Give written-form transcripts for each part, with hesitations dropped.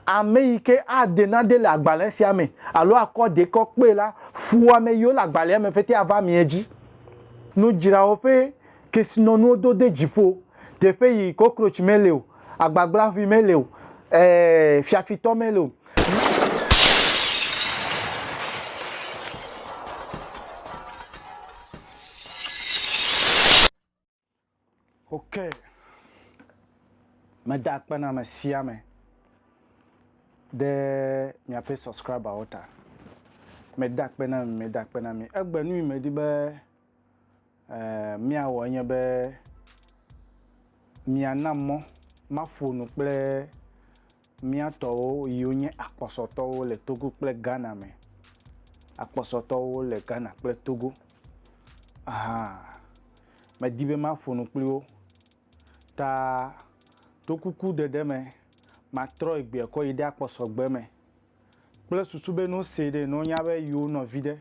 ame ke adena de le agbalẽ sia me alo akɔ dekɔ kpe la fu ame yiwo le agbalẽ me pete ava mie dzi nudzrawo ƒe kesinɔnuwo do de dziƒo teƒe yi cockroach mele o agbaglaʋui mele o fiafitɔ mele o. Ok, me da akpe na me sia me de miaƒe subscriber wo ta. Me da akpe na mi. Egbe nu me di be miawɔ nye be miana mɔ maƒo nu kple miatɔwo yiwo nye akpɔsɔtɔwo le Togo kple Ghana me. Akpɔsɔtɔwo le Ghana kple Togo. Me di be maƒo nu kpli wo. Ta to kuku dede me matrɔ egbe kɔ yi ɖe akpɔsɔgbe me kple susu be no se ɖe no nya be yiwo nɔvi ɖe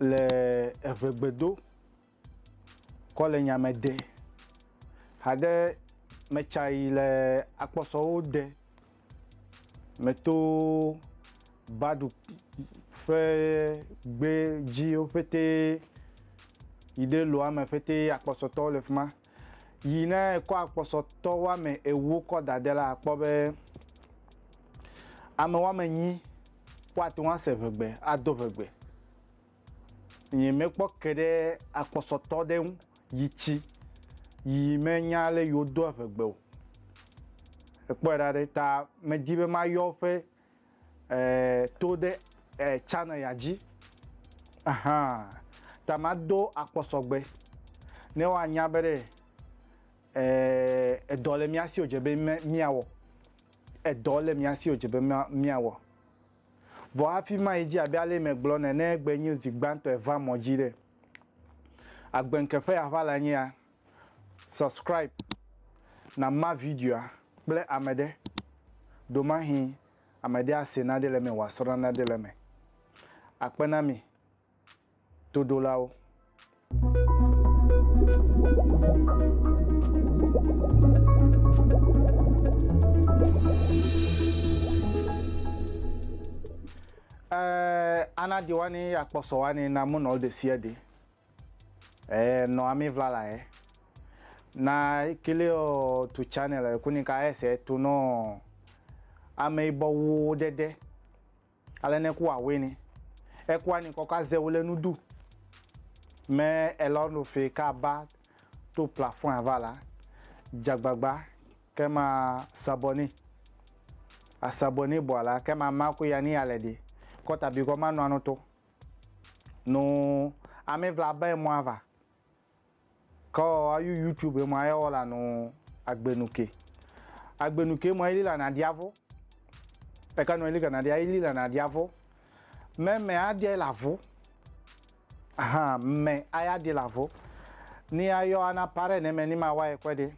le evegbedo kɔ le nya me de haɖe metsa yi le akpɔsɔwo de meto badu ƒe gbe dziwo ƒete yi ɖe loa me ƒete akpɔsɔtɔwo le fi ma. Yi ne kɔ akpɔsɔtɔ woame ewo kɔ da ɖe la akpɔ be ame woame 8 woate ŋu ase vegbe ado vegbe. Nye mekpɔ ke ɖe akpɔsɔtɔ ɖe ŋu yi tsi yi menya le yiwo do vegbe o. Ekpɔe ɖa ɖe ta medi be mayɔ ƒe to ɖe channel ya dzi. Ta mado akpɔsɔgbe ne woanya be ɖe edɔ le mia si o dze be miawɔ. Edɔ le mia si o dze be miawɔ. Vɔ hafi ma yi dzi abe ale megblɔ ne gbe nye zi gbãtɔ eva mɔ dzi ɖe. Agbenkeƒe ya va le nye ya. Subscribe na ma videoa kple ame ɖe. Domahi ame ɖe ase na ɖe le me wòasrɔ̃ na ɖe le me. Akpe na mi todolawo. Ana di wani akpɔsɔ wani na mu nɔ de sia de. No ami vla la na kele tu channel kuni ka ese tu no ame ibo wo dede ale ne ku awe ni e ku ani ko ka ze wo le nudu me elonu fe ka ba to plafond avala jagbagba ke ma saboni asaboni boala ke ma ku ya ni alede kota bi ko ma no anoto no ame vla ba mo ava ko ayu YouTube mo ayo la no agbenuke mo ili la na diavo e ka no ili na dia ili la na diavo me adie lavo me aya di lavo ni ayo ana pare ne me ni ma wa e kwede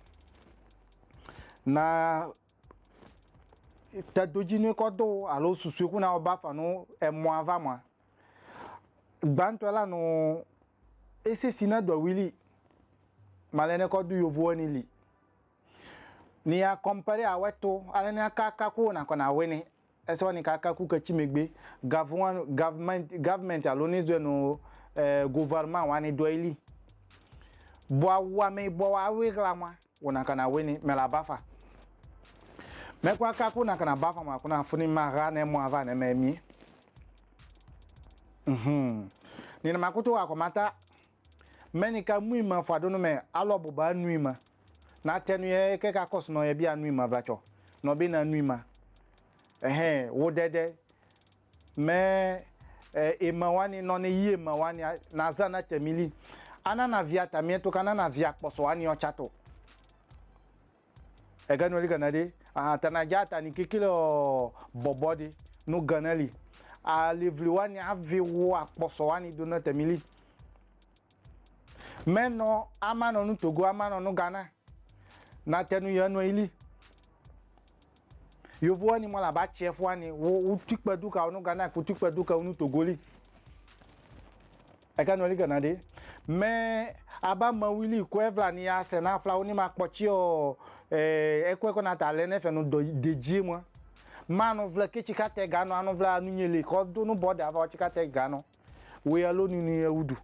na ta doji ni ko do alo susu ku na oba fa no e mo ava mo gbanto la no ese sina do wili malene ko du yovo ni li ni a compare aweto ale ni aka ku na ko na weni eso ni aka ku ka chimegbe government alo ni zo no gouvernement wani do ili bo awa me bo awe glama wona kana weni me la bafa me kwa aka ku na kana bafa ma kuna funi ma ga ne mo ava ne me mi ni na makuto wa komata menika muima fado no me alobo ba nuima na tenu ye ke ka kos no ye bia nuima vacho no bi na nuima wo dede me ema wani no ne yi ema wani na za na temili ana na via tamieto kana na via kposo wani o chato e ganu li ganade tana jata ni kikilo bobodi no ganali a livli wani avi wo akposo wani do na temili meno amano nu Togo amano nu Ghana na tenu yanu ili yovo ani mo la ba chef wani wo tukpe duka nu Ghana ko tukpe duka nu Togoli e ka no li Ghana de me aba ma wili ko evla ni ya se na fla oni ma kpochi o ekwe na ta le ne fe no deji mo manu vle ke chika te gano anu vle anu nyele ko do no boda ava chika te gano we alo ni udu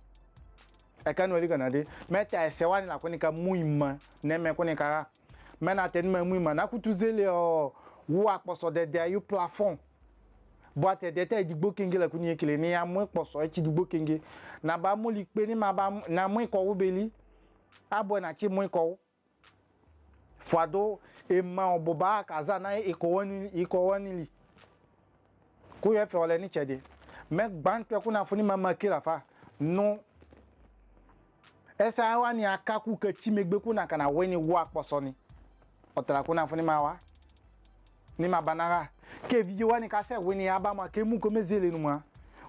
eka no ri kana de meta ese wani la kuni ka muima ne me kuni ka mena te me muima na kutuzele o wo aposo de ayu plafond boate de te digbo kenge la kuni ekele ni amu poso e chi digbo kenge na ba mo li pe ni ma ba na mu ko wo beli abo na chi mu ko fado e ma oboba kaza na iko wani li ku ye fe ole ni chede me gban pe kuna funi mama kila fa no esa wani akaku ke chimegbe kuna kana weni wo aposo ni otara kuna funi mawa ni mabanara ke video wani ka se weni aba ma ke mu ko mezele nu ma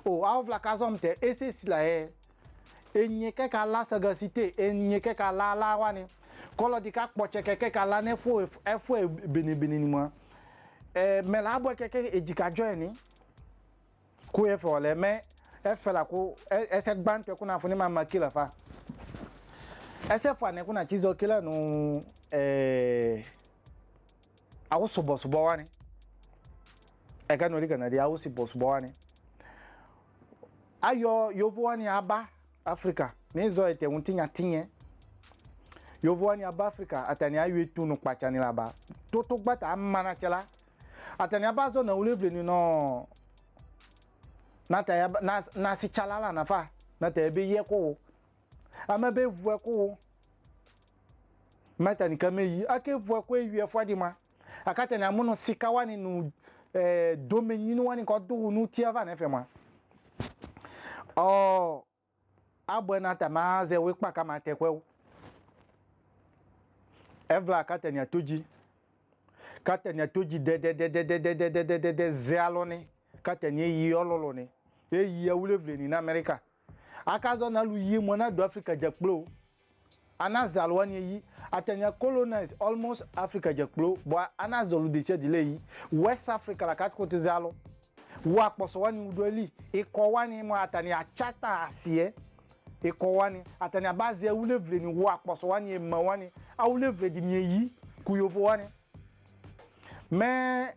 o avla kazomte ese sila enye ke ka la sagacité enye ke ka la wani kolo di ka poche keke ka la ne fo beni ni mo me la bo keke ejika join ni ku e fo le me e fe la ko ese gban pe kuna funi mama kila fa ese fo ne kuna chizo kila no awo sobo wani e ka no ri kana di awo sobo wani ayo yovo wani aba Africa ni zo ete untinya tinye yovo wani aba Africa atani ayu etunu kpachani laba toto gbata amana chela atani aba zo na ulevle ni no na ta na si chalala na fa na ta ebe ye ko ama be vu ko mata ni kameyi ake vu ko ewi efo di ma akata ni amuno sika wani nu domeni nu wani ko do nu tiava na fe ma oh abo na ta ma ze we pa kama tekwe evla katanya toji de zealoni katanya yi ololoni yi awulevle ni na America akazo na lu yi mo na do Africa jakplo anazalwani yi atanya colonize almost Africa jakplo bo anazolu de che dile yi West Africa la katkote zalo wa poso wani udoli iko wani mo atanya achata asie iko wani atanya bazi awulevle ni wa poso wani ma wani awulevle di ni yi ku yovo wani me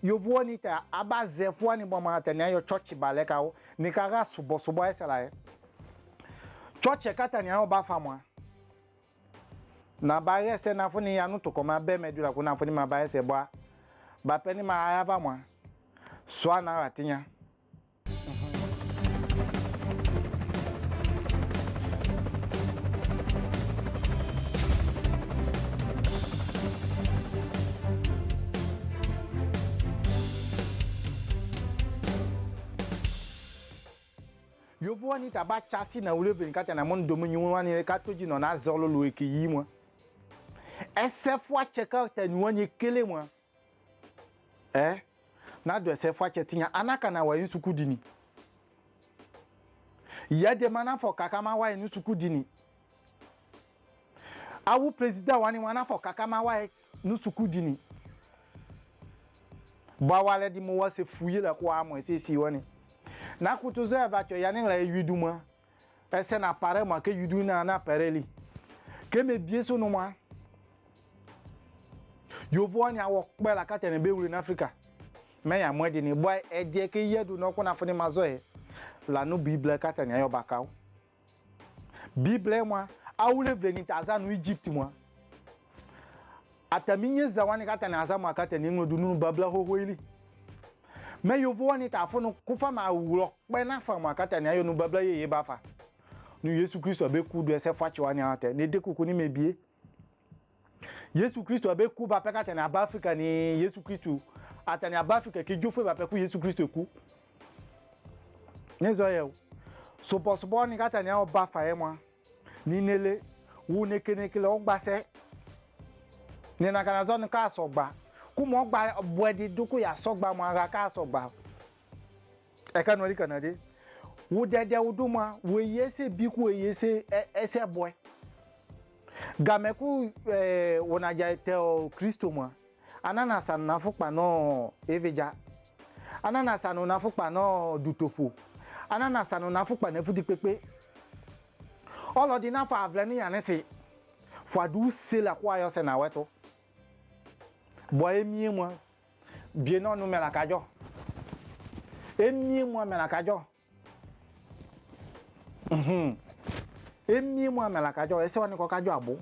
yovo wani ta abaze fu wani bo ma atanya yo church baleka o ni kaga subo esela church katanya o ba famwa na ba yese na funi ya nu to koma be medula ku na funi ma ba yese bo ba peni ma aya ba mwa so na ratinya yovo wani ta ba chasi na ulevin kata na mon domunyi wani ka toji no na zolo lo ekiyi mo esefo acheka ta ni wani kele mo na do esefo achetinya anaka na wa yusuku dini yade mana fo kakama wa yusuku dini awu president wani wana fo kakama wa yusuku dini ba wale di mo wa se fuye la ko amo esisi wani na kutuze ba cho yani la yuduma ese na pare ma ke yudu na pereli ke me bieso no ma yovo ani awo pe la kate ne be wuri na Africa me ya mwedi ni boy e die ke yedu no ko na funi mazo la no bible kate ne ayo bakaw bible moi awule veni taza no Egypt moi ataminye zawani kate ne azamu kate ne ngodu nu babla hoho ili me yovo wani ta funu kufa ma wuro pe na fa ma kata ni ayo nu babla ye ba fa nu Yesu Kristo be ku do ese fachi wani ate ne de kuku ni mebie Yesu Kristo be ku ba pe kata na ba Africa ni Yesu Kristo atani aba Africa ke jofo ba pe ku Yesu Kristo ku nezo ye so possible ni kata ni ayo ba fa e mo ni nele wu ne kenekele o gba se ni na kana zo ni ka so gba kumo gba bwedi duku ya sogba mo ara ka sogba e ka no ri kana de wo dede uduma wo yese biku yese ese boy gameku wona ja te o Kristo mo anana san na fukpa no eveja anana san na fukpa no dutofo anana san na fukpa na fudi pepe olodi na fa avle ni yanese fois d'où c'est la quoi yo c'est na weto boy mi moi bien non nous met la kajo emi moi met la kajo emi moi met la kajo ese wani ko kajo abo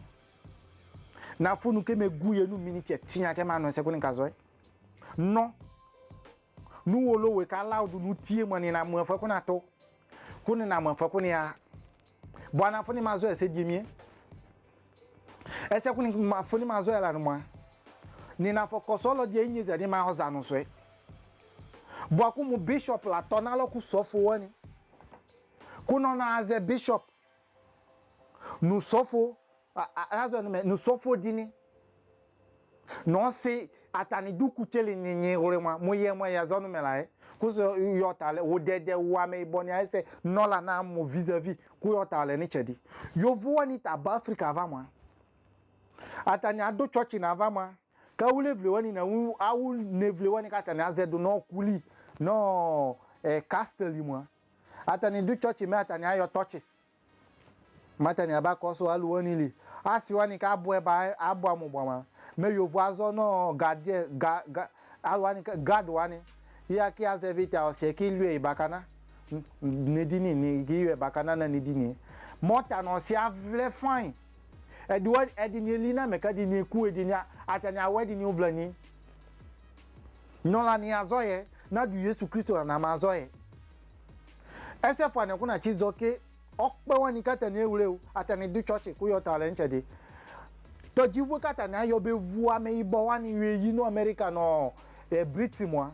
na funu ke me guye nu minute tinya ke ma no se ko ni kazo non nu wolo we ka loud nu tie mo ni na mo fa ko na to ko ni na mo fa ko ni a bwana funi mazo ese dimie ese ko ni ma funi mazo la no mo ni na fokosolo de nyize ni ma hoza no so e bo ku mu bishop la tonalo ku sofo woni kuno na aze bishop nu sofo azo nu sofo dini no si atani duku chele nyi orema mo ye mo ya zonu mela e ku so yotale wo dede wa me boni ase no la na mo vis-à-vis ku yotale ni chedi yo vuani ta ba Africa va moi atani ado church na va moi ka wule vle wani na awu ne vle wani ka atani azedo no kuli no castle moi atani do church me atani ayo touch matani aba koso alu wani li asi wani ka abo eba abo amugba me yo voazo no gardien alu wani guard wani ya ki azevita osie ki lue ibakana nedini ni ki lue bakana na nedini mota no si avle fine edini lina me ka dini ku edini atani awedi ni ovlani no la ni azoye na du Yesu Kristo na mazoye ese fo ne kuna chizoke okpe wani kata ni ewure atani du church ku yo talent de to jiwo kata na yo be vu ame ibo wani yi no America no Britain mo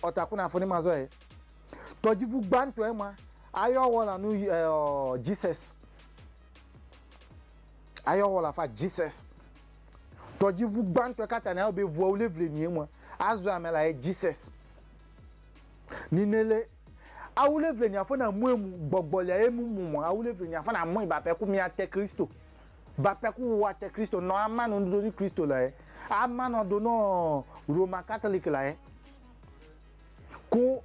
otakuna fo ni mazoye to jivu gbanto e ma ayo wala nu Jesus ayo wala fa Jesus to jivu gbanto kata na yo be vu olevle ni mo azu amela Jesus ni nele awulevle ni afona muemu gbogbole emu mu awulevle ni afona mu ibape ku mi ate Kristo bape ku wa ate Kristo no amano ndo ni Kristo la amano do no Roman Catholic la ko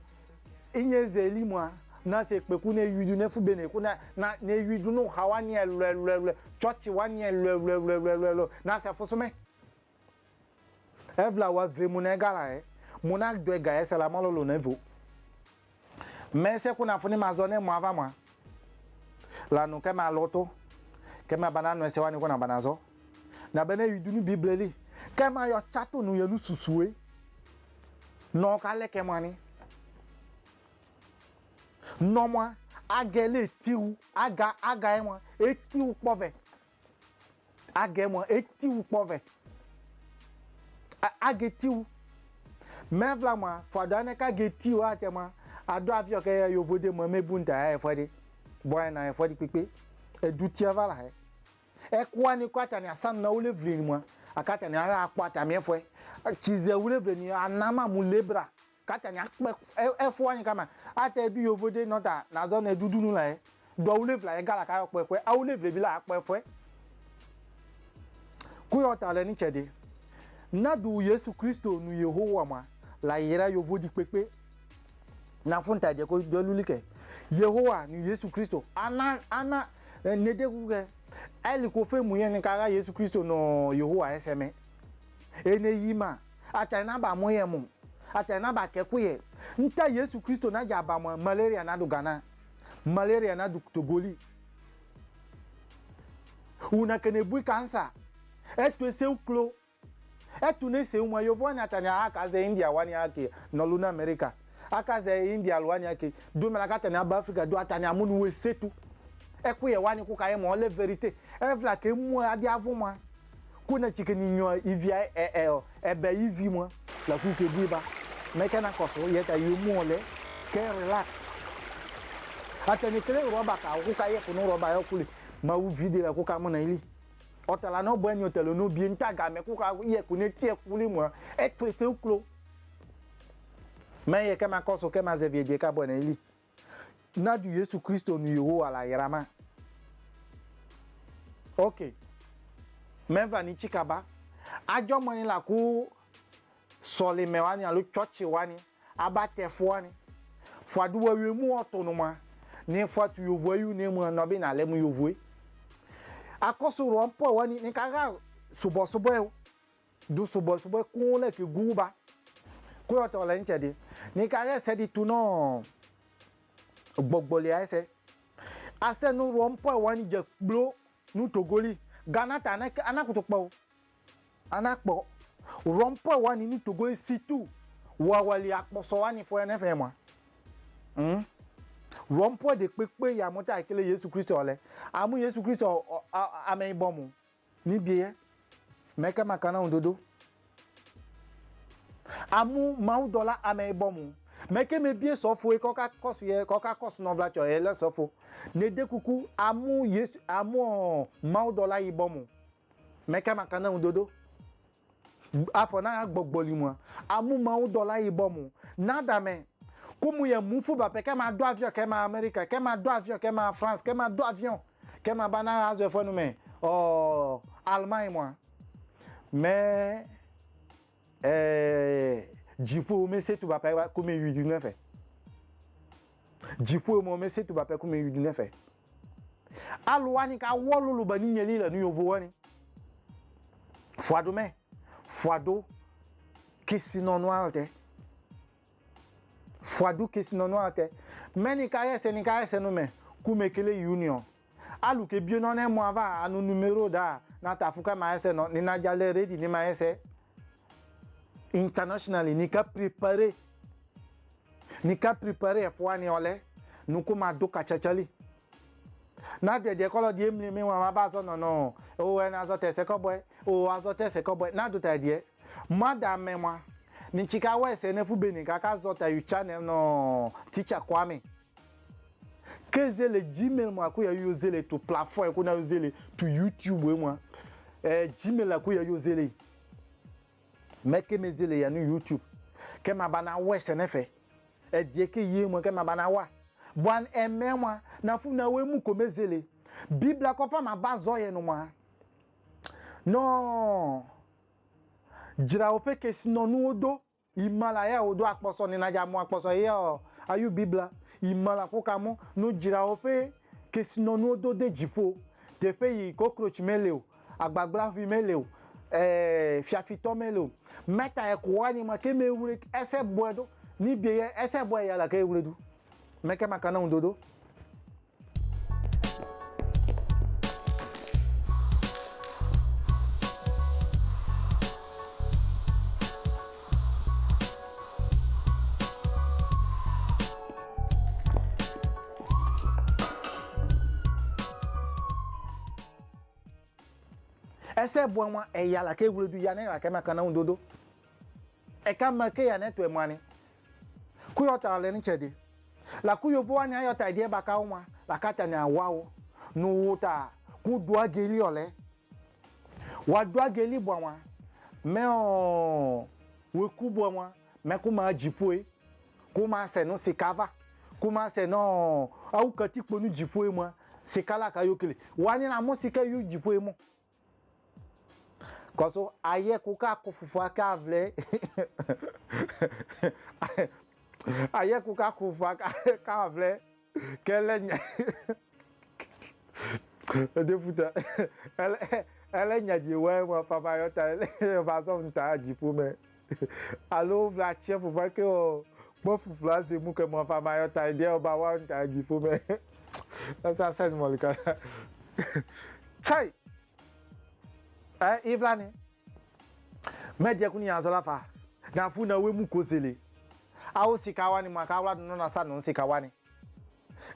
inyezeli mo na se pe ku ne yudu ne fu bene ku na ne yudu no hawani elelele church wani elelele na se fosome evla wa ve mu na gala muna do ga ese la malo lo nevo mais c'est qu'on a fini ma zone moi avant moi la nous que ma loto que ma banane no se wani ko na banazo na bene yudunu bible li que ma yo chato no yelu susue no ka le ke mani no moi agele tiwu aga e moi etiwu pove aga moi etiwu pove agetiwu mevla moi fodane ka getiwu atema ado afio ke yo vode mo mebunta e fodi boy na e fodi pipe e dutia vala e kwani kwata ni asan na ulevli ni mo akata ni ara akpata mi efo chize ulevli ni anama mu lebra kata ni akpe efo ani kama ate bi yo vode nota na zo na dudunu la do ulevli e gala ka pepe a ulevli bi la akpe ku yo tale ni chede na du Yesu Kristo nu Yehowa ma la yera yo vodi pepe na funta de ko dolulike Yehowa ni Yesu Kristo ana nedekuke eli ko fe muye ni kara Yesu Kristo no Yehowa eseme ene yima atana ba moye mu atana ba kekuye nta Yesu Kristo na jaba mo malaria na do Ghana malaria na do Togoli una kenebu cancer eto se uklo eto ne se umo yovo na atana aka ze India wani ake no luna America akaze India lwani yake do melakata na Africa do atani amunu we setu ekuye wani ku kaye mo le verite evla ke mu adi avuma ku na chikeni nyo ivia ebe ivi mo la ku ke biba meke na koso yeta yumu ole ke relax atani kele roba ka ku kaye ku no roba yo kule ma u vide la ku ka mo na ili otala no bo enyo telo no bi ntaga me ku ka ye ku ne tie kuli mo eto se uklo mais kama koso kama zeviedie ka bona ili na du Yesu Kristo nu yo ala yarama okay meva ni chikaba ajo moni la ku sole mewani alu church wani abate fuani fuadu we mu otonuma ni fuatu yo voyu ni mu no bi na le mu yo voe akoso rompo wani ni kaga subo du subo kule ki guba ko to la nchede ni kaga se di tuno gbogbole ase ase no rompo wani je blo nu togoli Ghana ta anakutopo anakpo rompo wani ni togoli situ wawali akposo wani fo enefe mo rompo de pepe ya mota ikele Yesu Kristo ole amu Yesu Kristo ame ibomu ni biye meke makana undodo amu $1 ame ibomu meke me bie sofo e koka kosu no blacho ele sofo ne de kuku amu Yesu amu $1 ibomu meke makana undodo afona gbogboli mo amu $1 ibomu nada me como ya mufu ba pe kema do avion kema America kema do avion kema France kema do avion kema bana azo fo no me Allemagne moi mais jipo me se tu ba pe comme 8 jipo mo me se tu ba pe comme 8 alwani ka wolulu ba ni nyeli la nu yovo wani foado kesi no noalte foadu kesi no noalte meni ka yese no me kumekele union alu ke bio no na mo ava anu numero da na tafuka ma yese no ni na jale ready ni ma yese internationally ni ka prepare fwani ole nu kuma doka chachali na de kolo die mi wa ba so no o en azote se koboy na do ta die madame moi ni chika wese ne fu beni kaka zota yu channel no teacher Kwame kezele Gmail moi ko ya yozele to platform ko na yozele to YouTube moi Gmail ko ya yozele meke mezele ya no YouTube ke mabana wese ne fe die ke ye mo ke mabana wa bwan eme moi na fu na we mu ko mezele Biblia ko fa mabazo ye no moi no jira ofe ke sinonu odo imala ya odo akposo ni naja mu akposo ye ayu Biblia imala ko kamo no jira ofe ke sinonu odo de jipo de fe yi cockroach meleo agbagba fi meleo fiafito meleo meta e ko ani ma ke mewure ese boedo ni biye ese boe ya la ke ewuredu meke makana undodo ese bo mo eya la ke wuledu ya ne la ke makana undodo e ka make ya ne to e mani ku yo ta le ni chede la ku yo bo ani ayo ta die baka uma la kata ni awawo nu wuta ku do ageli ole wa do ageli bo wa me we ku bo wa me ku ma jipoe ku ma se no sikava ku ma se no au kati ponu jipoe mo sikala ka yokele wani na mo sika yu jipoe mo koso aye kuka kufufu aka vle aye kuka kufufu aka vle kele nya de futa ele nya di we mo papa yo ta ele ba so nta jipu me alo vla chef fufu ke o mo fufu aze mu ke mo papa yo ta de o ba wa nta jipu me asa sen mo lika chai Ivlani media kuni azola fa na fu na we mu kozele awo sikawani makawla no na sa no sikawani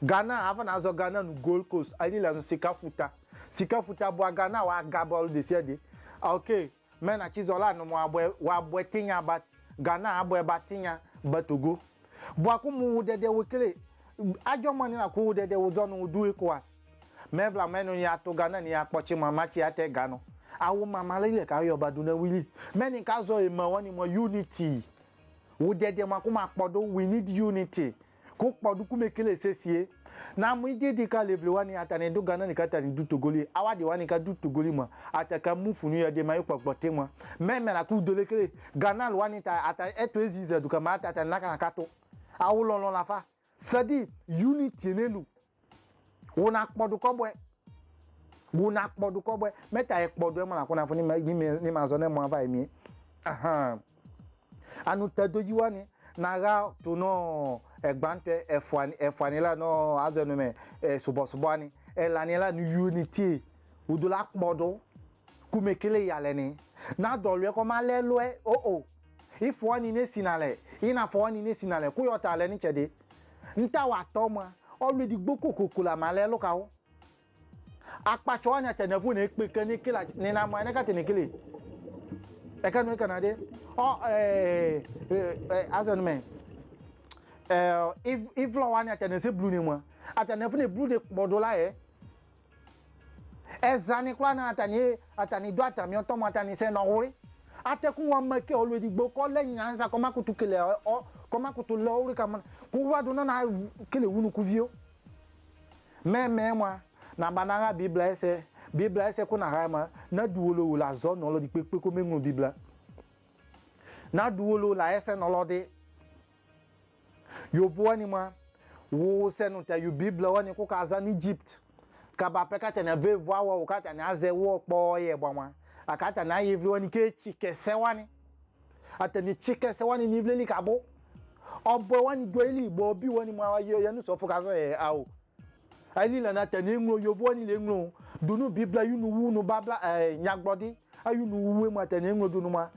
Ghana ava na zo Ghana no Gold Coast ali la no sikafuta bo Ghana wa gabol de siede okay me na chizola no mo abwe wa abwe tinya ba Ghana abwe batinya batogo bo akumu dede wekele ajo mani na ku dede wo zo no du ekwas mevla menu ya to Ghana ni akpochi mama chi ate Ghana awu mama lele ka yo baduna wili many ka zo e ma woni mo unity wo dede ma kuma podo we need unity ko podo ku mekele sesie na mu dede ka level wani atane do Ghana ni kata ni du togoli awade wani ka du togoli mo ataka mufunu ya de mai popote mo meme na ku dolekele Ghana wani ta ata eto ezize du ka ma ata na kan kato awu lolon la fa sadi unity nelu wona podo ko boy Wuna kpodu ko boy meta e kpodu e mo la ko na fo ni ma zo ne mo ava emi aha anu tadoji wani na ga to no egbante efani la no azenu me subo ani elani la nu unity udula kpodu kumekele yaleni na dolwe ko ma le lo e if one ne sinale ina fo one ne sinale ku yo ta le ni chede nta wa to mo already gboko kokula ma le lo ka o akpacho anya tenefu na ekpe kan kila ni na mo ene ka tenekele e kan no kanade azonu me if lo anya tenese blue ni mo atenefu ne blue de modola ezani kwa na atani do atami on to mo atani se no wori atekun wa make already gboko leyin ansa ko makutu kele ko makutu lo wori kam ku wa do na kele wunu ku vio me moi na bananga Bible ese ko na ha na duolo la zone no lo di pepe ko mengu Bible na duolo la ese no lo di yo voani ma wo se no ta yu Bible woni ko kaza ni Egypt ka ba peka te na ve voa wo ka ta na aze wo po ye bwa akata na ye vlo ni ke chike se wani atani chike se wani ni vle li kabo obo wani do ili bo bi wani ma ye nu so fo kazo awo ani la na tani ngro yovo ni le ngro dunu Biblia yunu wunu babla nyagbodi ayunu wuwe ma tani ngro dunu ma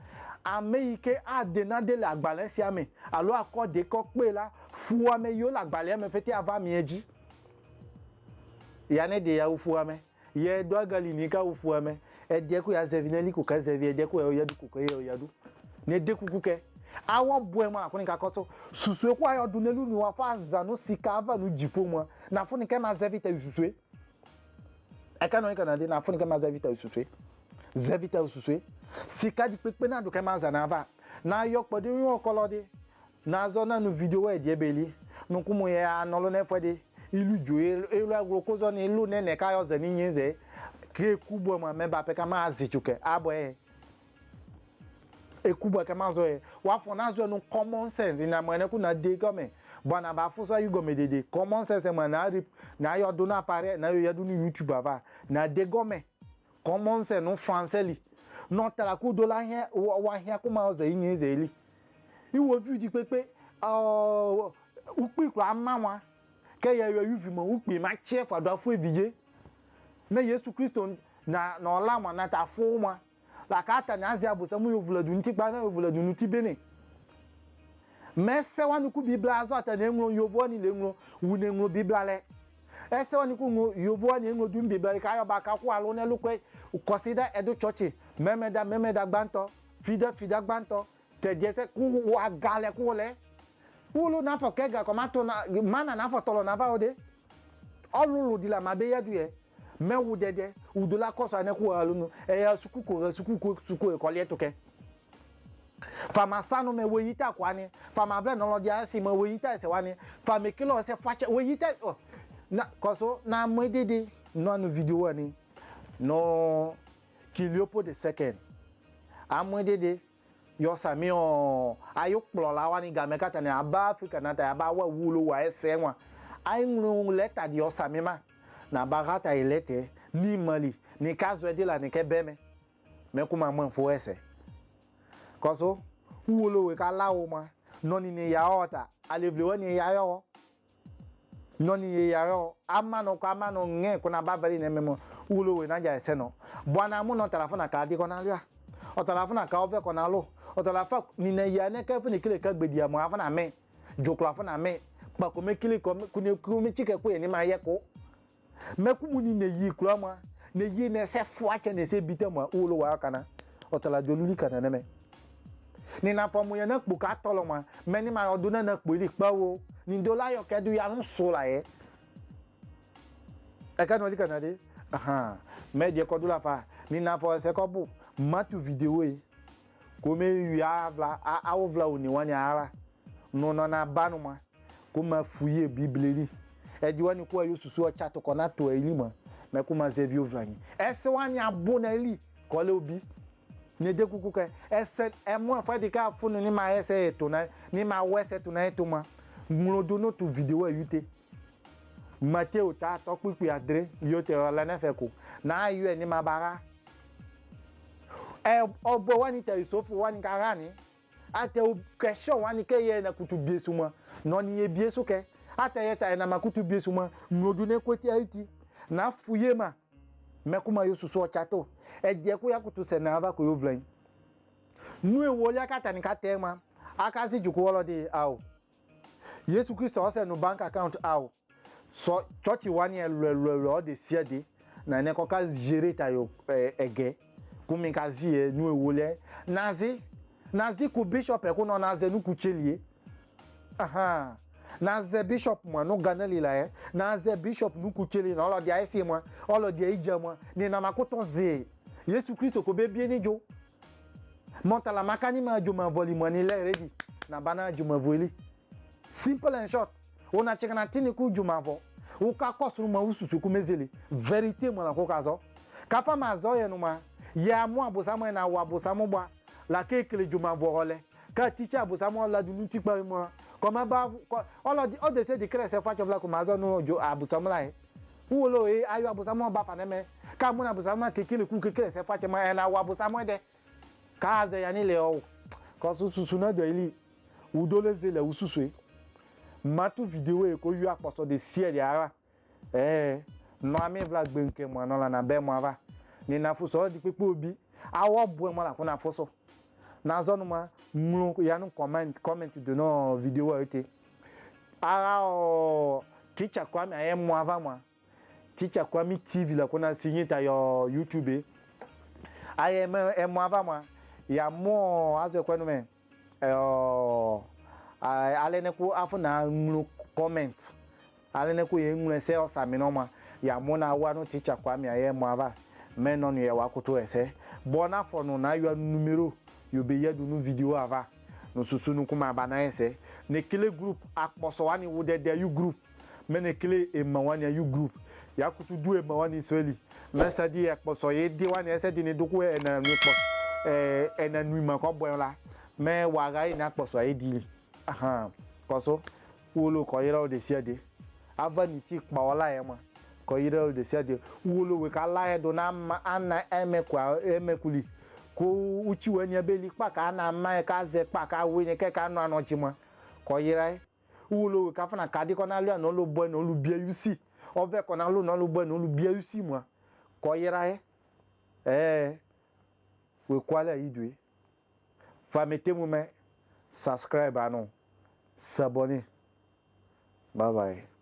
ameike ade na de la gbale si ame alo akode ko pe la fu ame yo la gbale me fete ava mi eji ya ne de ya fu ame ye do agali ni ka fu ame e de ku ya zevineli ku ka zevi e de ku ya du ku ko ya du ne de ku ke awon boe mo akoni ka koso susue kwa yo dunelu ni wa fa zanu sikava nu jipo mo na funi ke ma zevita susue e ka no Canada na funi ke ma zevita susue sika di pepe na do ke ma zana va na yo pode yo kolode na zo na nu video e die beli nu kumu ye anolo ne fode ilu jo elu agro kozo ni ilu ne ka yo zani nyenze ke kubo mo me ba pe ka ma azichuke abo ekubwa kama zoe wafo nazo no common sense ina mwene ku na de gome bwana ba fuso yu gome dede common sense na rip na yo do na pare na yo yadu ni YouTube ava na de gome common sense no français li no tala ku do la hia wa hia ku ma ze yin ezeli iwo vi di pepe upi kwa amawa ke ye yo yu vi mo upi ma chef adafo ebije na Yesu Kristo na ola mo na ta fo mo la kata na azia bo samu yo vuladu nti gba na yo vuladu nti bene mese wanu ku Biblia azo ata na enwo yovo ni le enwo wu na enwo Biblia le ese wanu ku yovo ni enwo dum Biblia ka yo ba ka ku alo ne lukwe consider edo church memeda gbanto fida gbanto te jese ku wa gale ku le wulu na fo kega ko mato na mana na fo tolo na ba ode olulu di la mabe yadu ye mewu dede udula koso aneku alunu eya suku ekole toke fama sanu me weyita kwani fama ble no lodi asi me weyita se wani fama kilo se fache weyita na koso na modede no anu video wani no kiliopo the second amodede yo sami o ayukplo la wani gamekata ni aba Africa na ta aba wa wulo wa ese nwa ainru leta di osami ma na bagata ilete ni mali ni kazo edila ni kebeme me kuma mo fo ese koso wulo we ka lawo ma noni ni ya ota alevle woni ya yo noni ya yo amano ka amano nge kuna babali ne memo wulo we na ja ese no bwana mu no telefona ka di kona lia o telefona ka ove kona lo o telefa ni ne ya ne ka funi kile ka gbedi amo afana me jokla afana me pa ko me kile ko ku me chike ko ni ma ye ko mekumu ni ne yi kula ma ne yi ne se fuache ne se bite ma ulo wa kana otala doluli kana ne me ni na pomu ye na kpu ka tolo ma meni ma oduna na kpu li pawo ni dola yo kedu ya nu so la ye e ka no li kana de aha me je ko dula fa ni na po se ko bu matu video e ko me ya vla a vla oni wani ara no na banu ma ko ma fuye bibleri edi wani ko ayo susu o chato ko na to eli ma me ko ma zevi ovlani ese wani abo na eli ko le obi ne de kuku ke ese emo afa di ka funu ni ma ese to na ni ma wese to na to ma murodo no to video ayute Mateo ta to pipi adre yo te la na fe ko na yu ni mabara obo wani te isofu wani karani ate question wani ke ye na kutu biesu mo no ni ye biesu ke ate ye ta na makutu biesu mo ngodu ne kweti ayiti na fuye ma mekuma yosusu ochato eje ko yakutu se na ava ko yovlan nu ewo le akata ni ka te ma akazi juku wolode aw Yesu Kristo o se no bank account aw so church wani elo de siede na ne ko ka gérer ta yo ege kumi kazi e nu ewo le nazi ku bishop e ko no naze nu ku chelie aha naze bishop mo no ganali la e naze bishop nu ku chelie na olo dia isi mo olo dia ije mo ni na makoto ze Yesu Kristo ko be bie ni jo monta la makani ma jo ma voli mo ni le ready na bana jo ma voli simple and short ona chekana tini ku jo ma vo o ka kosu ma ususu ku mezele vérité mo na ko kazo ka fa ma zo ye no ma ya mo abosamo na wa abosamo gba la ke kele jo ma vo ole ka teacher abosamo la dunu ti pa mo ko ma ba o de se de kre se fa chofla ko ma zo no jo abosamo la e wo lo e ayo abosamo ba fa na me ka mo na abosamo ke kele ku ke kre se fa che ma na wa abosamo de ka ze ya ni le o ko susu na do ili udole ze le ususu e matu video e ko yu aposo de sie de ara no ame vla gbenke mo no la na be mo ava ni na fuso di pepe obi awo bo mo la ko na fuso na zo no ma mu ya no comment de no video ete ara o teacher kwa mi aye mo ava mo teacher kwa mi TV la ko na signer ta yo YouTube aye mo ava mo ya mo azo kwa no me alene ku afuna nglu comment alene ku ye nglu se osami no ma ya mo na wa no teacher kwa mi aye mo ava me no ye wa kuto ese bona for no na yo numero yo be yedu no video ava no susu no kuma bana ese ne kile group akposo wani wo de you group me ne kile ema wani you group ya kutu du ema wani sweli me sa di akposo ye di wani ese di ne doku na nu po ena nu ma ko bola me wa ga ina akposo ye di aha koso wolo ko yira o de siade avani ti pa ola e mo ko yira o de siade wolo we ka la e do na ana emekuli ko uchi we ni abeli pa ka na ma ka ze pa ka we ni ke ka no anochi mo ko yira wolo we ka fana ka di ko na lu na lo bo na lu bia yusi ove ko na lu na lu bo na lu bia yusi mo ko yira we kwala idwe fa metemu me subscribe anon s'abonner. Bye bye.